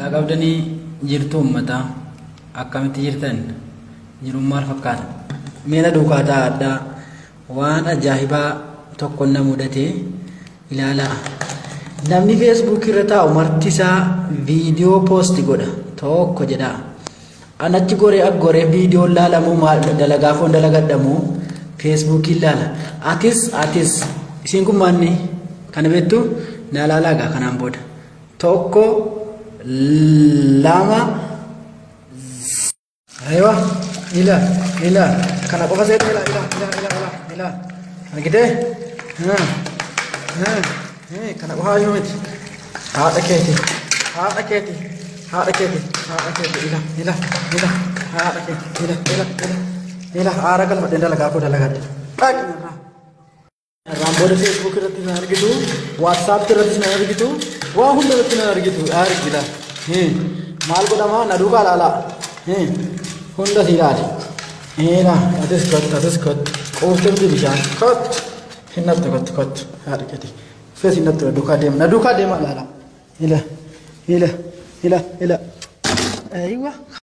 Nagaa qabdanii jirtu uummataa akkamitti jirtan jiruun maal fakkaata? Meena duukaa taa'adhaa waan ajaa'ibaa tokko na mudate ilaalaa. Namni feesbuuk irra taa'u marti isaa viidiyoo poosti godha tokko jedha. Anatti goree aggoree viidiyoon laalamuu maal dalagaa foon dalagadhamu feesbuukiin laala. Atis isiin kun maanni kana beektu na laalaa gaa kanaan booda. Tokko lama aywa ila ila kana qofa seeta ila ila ila ila ila ila argitee kana qofa iyyuu miti haadha keeti haadha keeti haadha keeti haadha keeti ila ila ila haadha keeti ila ila ila ila aara galfadheen dalagaa koo dalagaa dhaqni irraan booda feesbuuk irratti na argitu waatsaap irrattis na argitu waa hunda irratti na argitu argita maal godhama na duukaa ilaalaa hunda si ilaali ila atis kottu atis kottu quufte miti bishaan kottu hin nattu kottu kottu haadha keeti fees hin nattu na duukaa deema na duukaa deema ilaala ila ila ila ila aywa.